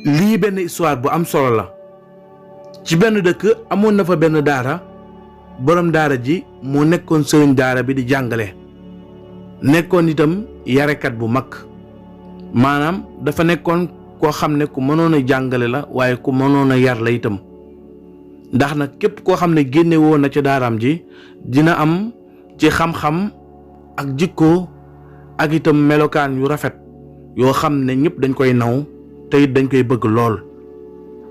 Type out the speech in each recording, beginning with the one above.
lii benn histoire bu am solo la. ci benn dëkk amoon na fa benn daara, borom daara ji moo nekkoon sëriñ daara bi di jàngale, nekkoon itam yarekat bu mag. maanaam dafa nekkoon koo xam ne ku mënoon a jàngale la, waaye ku mënoon a yar la itam. ndax nag képp koo xam ne génne woon na ci daaraam ji dina am ci xam-xam ak jikko ak itam melokaan yu rafet yoo xam ne ñëpp dañ koy naw te it dañ koy bëgg lool.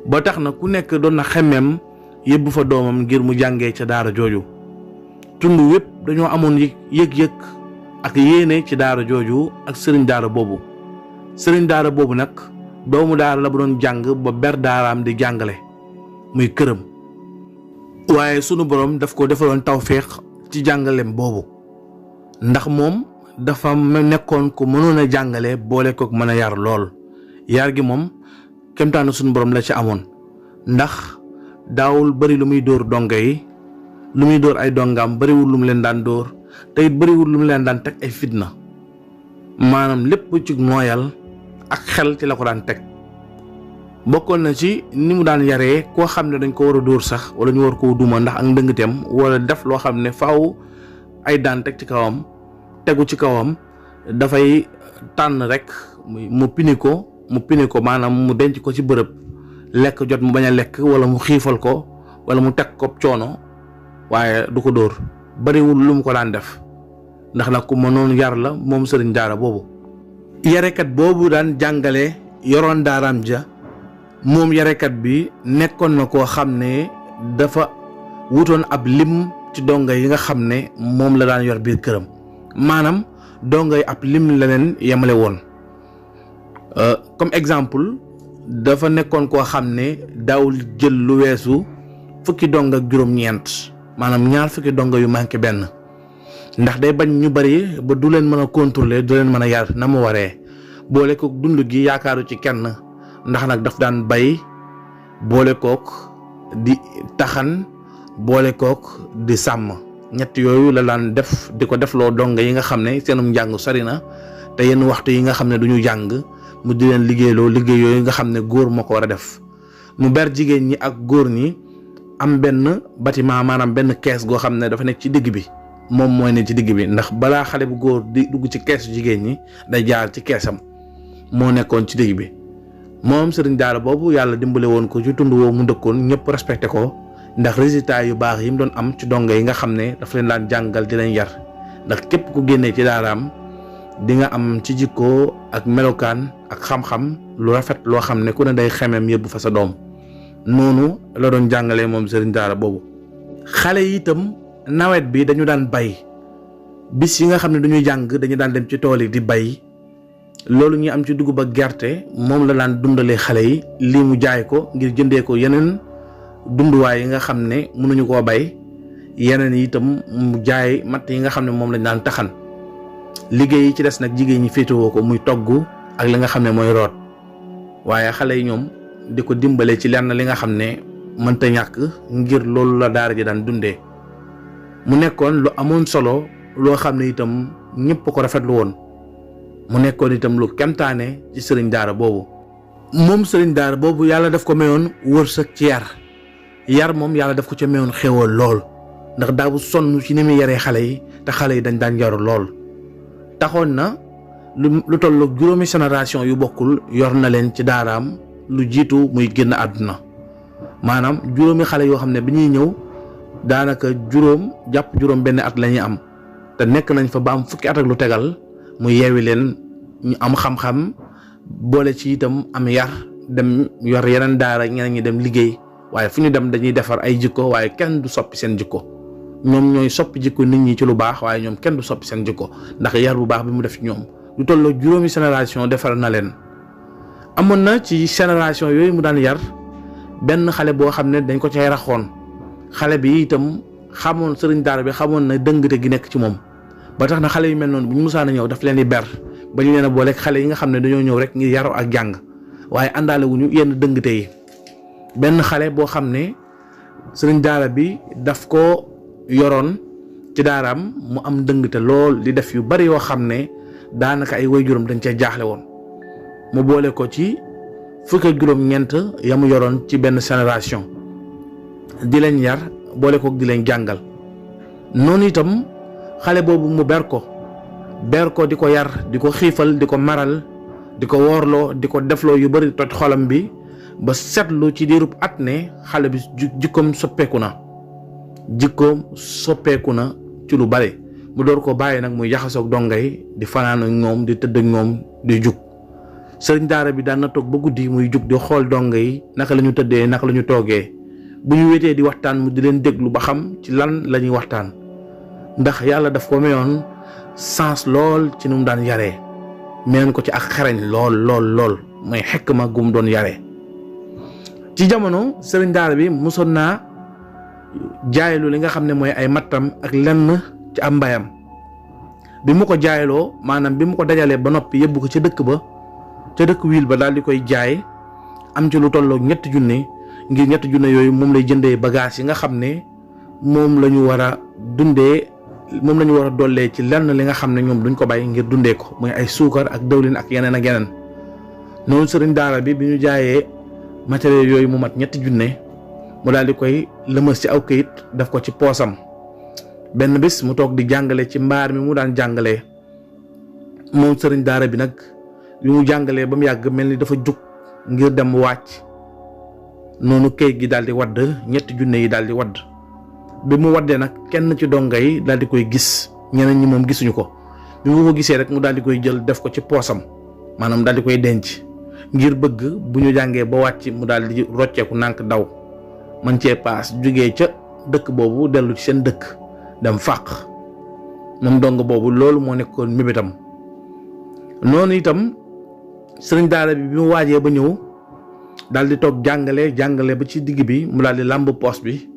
ba tax na ku nekk doon na xemmeem yóbbu fa doomam ngir mu jàngee ca daara jooju. tund wépp dañoo amoon yëg-yëg ak yéene ci daara jooju ak sëriñ daara boobu. sëriñ daara boobu nag doomu daara la bu doon jàng ba ber daaraam di jàngale muy këram. waaye sunu borom daf ko defaloon tawféex ci jàngaleem boobu, ndax moom dafa nekkoon ku mënoon a jàngale boole kook mën a yar lool. yar gi moom kemtaanu sunu borom la ci amoon, ndax daawul bari lu muy dóor donga yi, lu muy dóor ay dongaam bariwul lu mu leen daan dóor, te it bariwul lu mu leen daan teg ay fitna. maanaam lépp ci nooyal ak xel ci la ko daan teg. bokkoon na ci ni mu daan yaree koo xam ne dañ ko war a dóor sax wala ñu war koo duma ndax ak ndëngteem wala def loo xam ne faaw ay daan teg ci kawam tegu ci kawam, dafay tànn rek mu pini ko maanaam mu denc ko ci bërëb, lekk jot mu bañ a lekk wala mu xiifal ko wala mu teg ko coono, waaye du ko dóor. bariwul lu mu ko daan def ndax nag ku mënoon yar la moom sëriñ daara boobu. yarekat boobu daan jàngale yoroon daaraam ja, moom yarekat bi nekkoon na koo xam ne dafa wutoon ab lim ci donga yi nga xam ne moom la daan yor biir këram. maanaam donga yi ab lim la leen yemale woon. comme exemple dafa nekkoon koo xam ne daawul jël lu weesu fukki donga ak juróom-ñeent, maanaam ñaar fukki donga yu manqué benn, ndax day bañ ñu bari ba du leen mën a contrôler, du leen mën a yar na mu waree. boole kook dund gi yaakaaru ci kenn, ndax nag daf daan bay, boole kook di taxan, boole kook di sàmm. ñett yooyu la daan def di ko defloo donga yi nga xam ne seenum njàng sori na, te yenn waxtu yi nga xam ne duñu jàng mu di leen liggéeyloo liggéey yooyu nga xam ne góor moo ko war a def. mu ber jigéen ñi ak góor ñi am benn bâtiment, maanaam benn kees goo xam ne dafa nekk ci digg bi. moom mooy ne ci digg bi, ndax balaa xale bu góor di dugg ci keesu jigéen ñi day jaar ci keesam, moo nekkoon ci digg bi. moom sëriñ daara boobu yàlla dimbale woon ko ci tund woo mu dëkkoon, ñëpp respecté ko ndax résultat yu baax yi mu doon am ci donga yi nga xam ne dafa leen daan jàngal di leen yar. ndax képp ku génnee ci daaraam di nga am ci jikko ak melokaan ak xam-xam lu rafet loo xam ne ku ne day xemem yóbbu fa sa doom. noonu la doon jàngalee moom sëriñ daara boobu. xale yi itam nawet bi dañu daan bay, bis yi nga xam ne dañuy jàng dañu daan dem ci tool yi di bay. loolu ñu am ci dugub ak gerte moom la daan dundalee xale yi, lii mu jaay ko ngir jëndee ko yeneen dunduwaay yi nga xam ne mënuñu koo bay. yeneen yi itam mu jaay matt yi nga xam ne moom lañ daan taxan. liggéey yi ci des nag jigéen ñi féetewoo ko, muy togg ak li nga xam ne mooy root. waaye xale yi ñoom di ko dimbale ci lenn li nga xam ne mënta ñàkk ngir loolu la daara ji daan dundee. mu nekkoon lu amoon solo loo xam ne itam ñëpp ko rafetlu woon. mu nekkoon itam lu kemtaane ci sëriñ daara boobu. moom sëriñ daara boobu yàlla daf ko mayoon wërsëg ci yar moom yàlla daf ko ca mayoon xéewal lool, ndax daawu sonn ci ni muy yaree xale yi, te xale yi dañ daan yaru lool. taxoon na lu tolloog juróomi génération yu bokkul yor na leen ci daaraam lu jiitu muy génn àdduna. maanaam juróomi xale yoo xam ne bi ñuy ñëw daanaka juróom jàpp juróom benn at la ñuy am, te nekk nañ fa ba am fukki at ak lu tegal mu yeewi leen ñu am xam-xam, boole ci itam am yar, dem yor yeneen daara, ñeneen ñi dem liggéey. waaye fu ñu dem dañuy defar ay jikko, waaye kenn du soppi seen jikko. ñoom ñooy soppi jikko nit ñi ci lu baax, waaye ñoom kenn du soppi seen jikko, ndax yar bu baax bi mu def ñoom. lu tolloo juróomi génération defar na leen. amoon na ci génération yooyu mu daan yar benn xale boo xam ne dañ ko cay raxoon. xale bi itam xamoon sëriñ daara bi xamoon na dëngte gi nekk ci moom, ba tax na xale yu mel noonu bu ñu musaan a ñëw daf leen di ber ba ñu leen a booleeg xale yi nga xam ne dañoo ñëw rek ngir yaru ak jàng, waaye àndaale wuñu yenn dëngte yi. benn xale boo xam ne sëriñ daara bi daf ko yoroon ci daaraam mu am dëngte lool, di def yu bari yoo xam ne daanaka ay waajuram dañ cee jaaxle woon. mu boole ko ci fukk ak juróom-ñeent ya mu yoroon ci benn génération di leen yar boole ko di leen jàngal. noonu itam xale boobu mu ber ko di ko yar di ko xiifal di ko maral di ko woorloo di ko defloo yu bari toj xolam bi ba seetlu ci diirub at ne xale bi jikkoom soppeeku na ci lu bari mu door ko bàyyi nag muy jaxasoog dongay di fanaan ak ñoom di tëdd ak ñoom di jug. sëriñ daara bi daan na toog ba guddi muy jug di xool donga yi naka la ñu tëddee naka la ñu toogee bu ñu wéetee di waxtaan mu di leen déglu ba xam ci lan la ñuy waxtaan ndax yàlla daf ko mayoon sens lool ci nu mu daan yaree mayoon ko ci ak xarañ lool mooy xekk ma gum doon yaree. ci jamono sëriñ daara bi mosoon naa jaaylu li nga xam ne mooy ay mattam ak lenn ci am mbayam bi mu ko jaayloo maanaam bi mu ko dajalee ba noppi yóbbu ko ca dëkk wiil ba daal di koy jaay am ci lu tolloog ñetti junne ngir ñetti junne yooyu moom lay jëndee bagage yi nga xam ne moom la ñu war a dundee moom la ñu war a dollee ci lenn li nga xam ne ñoom duñ ko bàyyi ngir dundee ko muy ay suukar ak dawlin ak yeneen ak yeneen. noonu sëriñ daara bi ñu jaayee matériel yooyu mu mat ñetti junne mu daal di koy lëmas ci aw këyit def ko ci poosam. benn bis mu toog di jàngale ci mbaar mi mu daan jàngalee moom sëriñ daara bi nag bi mu jàngalee ba mu yàgg mel ni dafa jug ngir dem wàcc noonu këyit gi daal di wadd ñetti junne yi daal di wadd bi mu waddee nag kenn ci donga yi daal di koy gis ñeneen ñi moom gisuñu ko bi mu ko gisee rek mu daal di koy jël def ko ci poosam maanaam daal di koy denc ngir bëgg bu ñu jàngee ba wàcc mu daal di rocceeku nànk daw man cee paas jugee ca dëkk boobu dellu ci seen dëkk dem fàq moom dong boobu loolu moo nekkoon mébétam. noonu itam sëriñ daara bi mu waajee ba ñëw daal di toog jàngale ba ci digg bi mu daal di làmb poos bi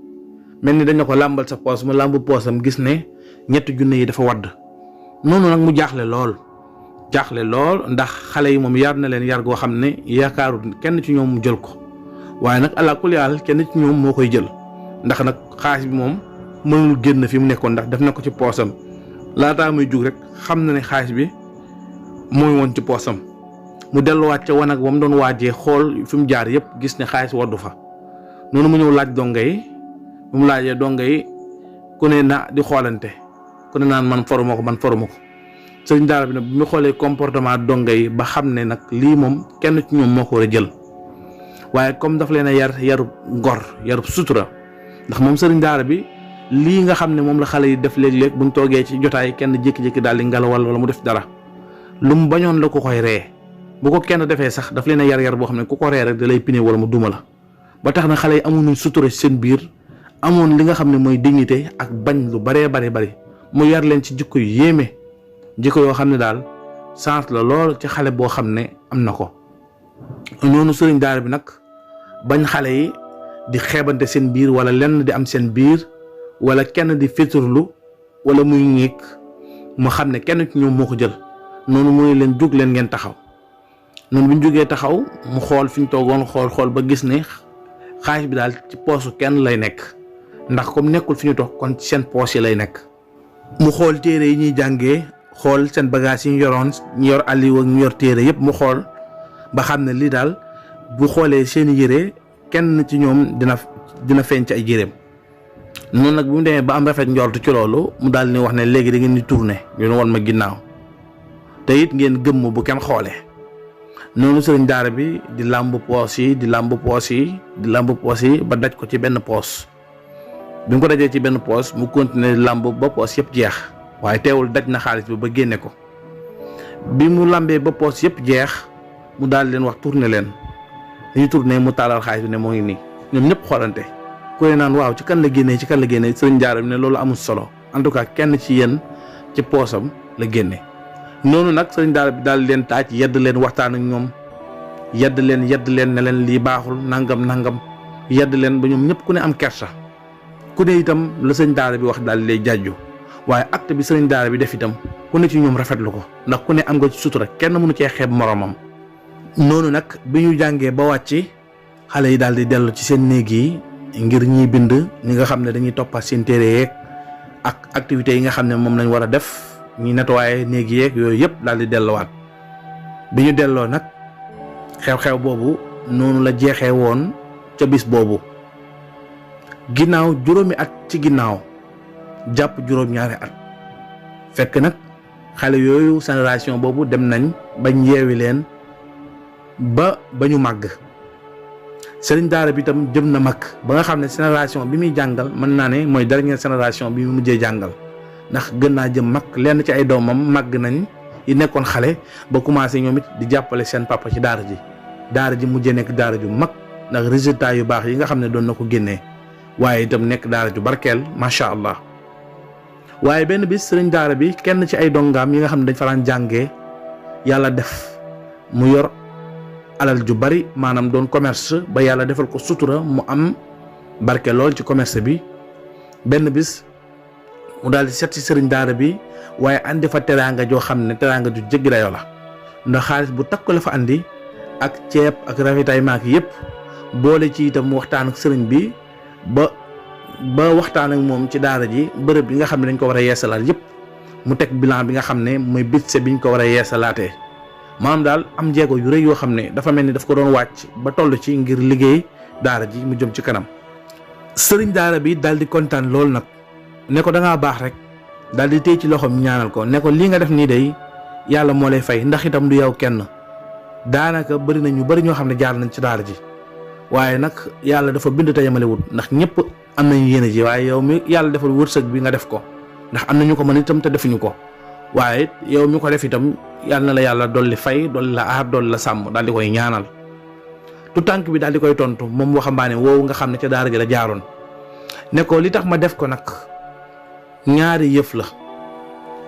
mel ni dañu ko làmbal sa poos mu làmb poosam gis ne ñetti junne yi dafa wadd. noonu nag mu jaaxle lool ndax xale yi moom yar na leen yar goo xam ne yaakaarul kenn ci ñoom mu jël ko waaye nag allah kulli haal kenn ci ñoom moo koy jël ndax nag xaalis bi moom mënul génn fi mu nekkoon ndax def na ko ci poosam laataa muy jug rek xam na ne xaalis bi mooy woon ci poosam mu delluwaat ca wanag ba mu doon waajee xool fi mu jaar yëpp gis ne xaalis waddu fa. noonu mu ñëw laaj donga yi bu mu laajee donga yi ku ne na di xoolante ku ne naan man foruma ko sëriñ daara bi nag bi mu xoolee comportement donga yi ba xam ne nag lii moom kenn ci ñoom moo ko war a jël waaye comme daf leen a yarub ngor yarub sutura ndax moom sëriñ daara bi lii nga xam ne moom la xale yi def léeg-léeg buñ toogee ci jotaay kenn jékki-jékki daal di ngalawal wala mu def dara lu mu bañoon la ko koy ree bu ko kenn defee sax daf leen a yar boo xam ne ku ko ree rek da lay pine wala mu duma la ba tax na xale yi amoon sutura seen biir amoon li nga xam ne mooy dignité ak bañ lu bari mu yar leen ci jikko yu yéeme jikko yoo xam ne daal sens la lool ci xale boo xam ne am na ko. noonu sëriñ daara bi nag bañ xale yi di xeebante seen biir wala lenn di am seen biir wala kenn di féturlu wala muy ñiig mu xam ne kenn ci ñoom moo ko jël noonu muy leen jug leen ngeen taxaw. noonu bi ñu jógee taxaw mu xool fi ñu toogoon xool ba gis ne xaalis bi daal ci poosu kenn lay nekk ndax comme nekkul fi ñu toog kon ci seen poos yi lay nekk. mu xool téere yi ñuy jàngee xool seen bagage yi ñu yoroon ñu yor àlliwa ñu yor téere yëpp mu xool ba xam ne lii daal bu xoolee seeni yére kenn ci ñoom dina feeñ ci ay yéreem. noonu nag bu mu demee ba am rafet njortu ci loolu mu daal ni wax ne léegi da ngeen di tourner ñu won ma ginnaaw te it ngeen gëmm bu kenn xoolee. noonu sëriñ daara bi di làmb poos yi ba daj ko ci benn poos bi mu ko dajee ci benn poos mu continuer làmb ba poos yëpp jeex waaye teewul daj na xaalis bi ba génne ko bi mu làmbee ba poos yëpp jeex mu daal leen wax tourner leen dañu tourner mu taalal xaalis bi ne moo ngi nii ñoom ñëpp xoolante ku ne naan waaw ci kan la génnee sëriñ daara bi ne loolu amul solo en tout cas kenn ci yéen ci poosam la génne. noonu nag sëriñ daara bi daal leen taaj yedd leen waxtaan ak ñoom yedd leen ne leen lii baaxul nangam yedd leen ba ñoom ñëpp ku ne am kersa ku ne itam la sëriñ daara bi wax daal lay jàjju waaye acte bi sëriñ daara bi def itam ku ne ci ñoom rafetlu ko ndax ku ne am nga ci sutura kenn mënu cee xeeb moromam. noonu nag bi ñu jàngee ba wàcc xale yi daal di dellu ci seen néeg yi ngir ñiy bind ñi nga xam ne dañuy toppaat seen téere yeeg ak activités yi nga xam ne moom lañ war a def. ñi nettoyé néeg yeeg yooyu yëpp daal di delluwaat bi ñu delloo nag xew-xew boobu noonu la jeexee woon ca bis boobu. ginnaaw juróomi at ci ginnaaw jàpp juróom-ñaari at fekk nag xale yooyu génération boobu dem nañ bañ yeewi leen ba ñu màgg. sëriñ daara bi itam jëm na mag ba nga xam ne génération bi muy jàngal mën naa ne mooy dernière génération bi mu mujjee jàngal, ndax gën naa jëm mag lenn ci ay doomam màgg nañ yi nekkoon xale ba commencé ñoom it di jàppale seen papa ci daara ji mujjee nekk daara ju mag ndax résultat yu baax yi nga xam ne doon na ko génnee, waaye itam nekk daara ju barkeel macha allah. waaye benn bis sëriñ daara bi kenn ci ay dongaam yi nga xam ne dañ fa daan jàngee yàlla def mu yor alal ju bari, maanaam doon commerce ba yàlla defal ko sutura mu am barke lool ci commerce bi. benn bis mu daal di seet ci sëriñ daara bi waaye andi fa teraanga joo xam ne teraanga ju jéggi dayoo la, ndax xaalis bu takku la fa andi ak ceeb ak ravitaillement yépp, boole ci itam waxtaan ak sëriñ bi ba waxtaan ak moom ci daara ji bërëb yi nga xam ne dañ ko war a yeesalaat yépp, mu teg bilan bi nga xam ne mooy budget biñ ko war a yeesalaatee. maanaam daal am jéego yu rëy yoo xam ne dafa mel ni daf ko doon wàcc ba toll ci ngir liggéey daara ji mu jëm ci kanam. sëriñ daara bi daal di kontaan loolu nag ne ko da ngaa baax rek, daal di téye ci loxoom ñaanal ko ne ko lii nga def nii day yàlla moo lay fay, ndax itam du yow kenn. daanaka bëri na ñu bëri ñoo xam ne jaar nañ ci daara ji, waaye nag yàlla dafa bind te yemalewul, ndax ñëpp am nañu yéene ji, waaye yow mi yàlla defal wërsëg bi nga def ko, ndax am na ñu ko mën itam te defuñu ko. waaye yow mi ko def itam yàlla na la yàlla dolli fay, dolli la aar, dolli la sàmm, daal di koy ñaanal. tu tànk bi daal di koy tontu moom waxambaane woowu nga xam ne ca daara ji la jaaroon ne ko li tax ma def ko nag ñaari yëf la.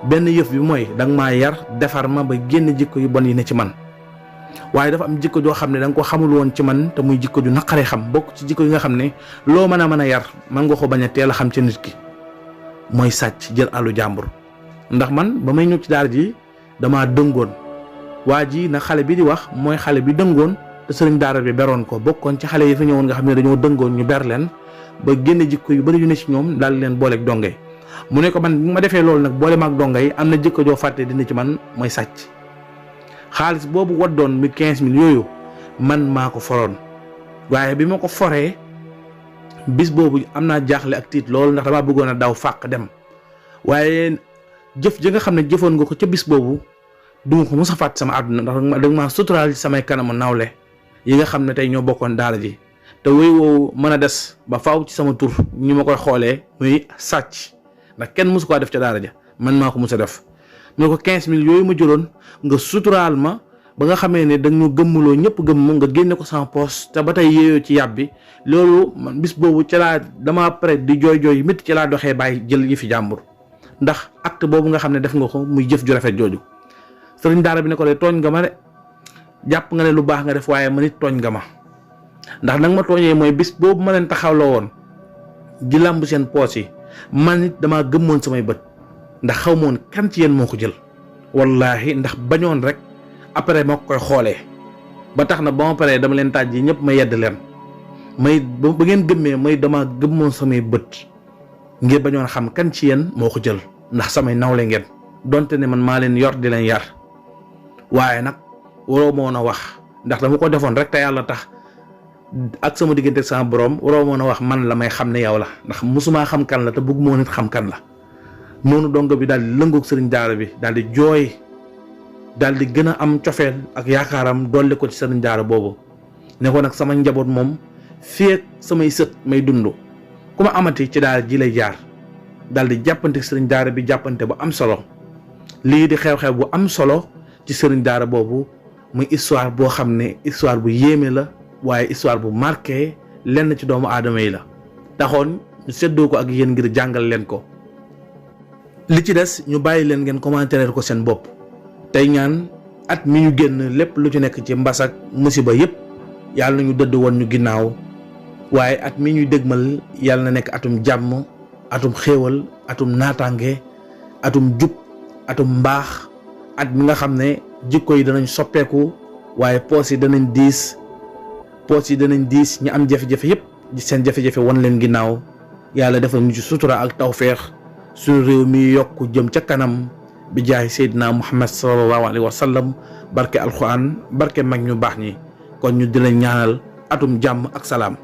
benn yëf bi mooy danga maa yar defar ma ba génn jikko yu bon yi ne ci man, waaye dafa am jikko joo xam ne da nga ko xamul woon ci man te muy jikko ju naqaree xam, bokk ci jikko yi nga xam ne loo mën a yar man nga ko bañ a teel a xam ci nit ki, mooy sàcc, jël àllu jàmbur. ndax man ba may ñëw ci daara ji damaa dëngoon, waa ji nag xale bi di wax mooy xale bi dëngoon te sëriñ daara bi beroon ko, bokkoon ci xale yi fi ñëwoon nga xam ne dañoo dëngoon ñu ber leen ba génne jikko yu bari yu ne ci ñoom daal leen booleeg donge. mu ne ko man bu ma defee loolu nag boole maag donga yi am na jikko joo fàtte dina ci man mooy sàcc. xaalis boobu waddoon mi 15 000 yooyu man maa ko foroon, waaye bi ma ko foree bis boobu am naa jaaxle ak tiit loolu ndax damaa bëggoon a daw fàq dem, waaye jëf ji nga xam ne jëfoon nga ko ca bis boobu duma ko mos a fàtte sama àdduna, ndax danga maa suturaal ci samay kanamu nawle yi nga xam ne tey ñoo bokkoon daara ji, te wéy woowu mën a des ba faaw ci sama tur ñu ma koy xoolee muy sàcc, ndax kenn mosu koo def ca daara ja, man maa ko mos a def. mu ne ko 15 000 yooyu ma jëloon nga suturaal ma ba nga xamee ne dañu gëmmuloo ñëpp gëmm nga génne ko sama poos te ba tey yéeyoo ci yàbbi loolu man bis boobu ca laa dama pare di jooy métti ci laa doxee bàyyi jël yi fi jàmbur, ndax acte boobu nga xam ne def nga ko muy jëf ju rafet jooju. sëriñ daara bi ne ko de tooñ nga ma de, jàpp nga ne lu baax nga def waaye man it tooñ nga ma, ndax nag ma tooñee mooy bis boobu ma leen taxawloo woon di làmb seen poos yi man it damaa gëmmoon samay bët, ndax xaw ma woon kan ci yéen moo ko jël, wallaahi ndax bañoon rek après moo koy xoolee ba tax na ba ma paree dama leen tàjji ñëpp ma yedd leen may ba ngeen gëmmee may dama gëmmoon samay bët ngir bañoon xam kan ci yéen moo ko jël, ndax samay nawle ngeen donte ne man maa leen yor di leen yar, waaye nag waroo moon a wax ndax dama ko defoon rek te yàlla tax ak sama diggante ak sama borom, waroo moon a wax man la may xam ne yow la, ndax mosumaa xam kan la te bëgg moo nit xam kan la. noonu dongo bi daal di lëngoog sëriñ daara bi daal di jooy, daal di gën a am cofeel ak yaakaaram dolli ko ci sëriñ daara boobu ne ko nag sama njaboot moom fii ak samay sët may dund ku ma amati ci daara ji lay jaar. daal di jàppante sëriñ daara bi jàppante bu am solo. lii di xew-xew bu am solo ci sëriñ daara boobu muy histoire boo xam ne histoire bu yéeme la, waaye histoire bu marqué lenn ci doomu aadama yi la, taxoon ñu seddoo ko ak yéen ngir jàngal leen ko. li ci des ñu bàyyi leen ngeen commenter ko seen bopp, tey ñaan at mi ñu génn lépp lu ci nekk ci mbas ak musiba yépp yàlla na ñu dëdd woon ñu ginnaaw, waaye at mi ñuy dégmal yàlla na nekk atum jàmm, atum xéewal, atum naataange, atum jub, atum mbaax, at mi nga xam ne jikko yi danañ soppeeku waaye poos yi danañ diis ñi am jafe-jafe yépp seen jafe-jafe wan leen ginnaaw, yàlla defal ñu ci sutura ak tawféex, suñu réew mi yokku jëm ca kanam bi jaay Seydina Muhammad sallallahu alayhi wa sallam, barke alquran, barke mag ñu baax ñi. kon ñu di la ñaanal atum jàmm ak salaam.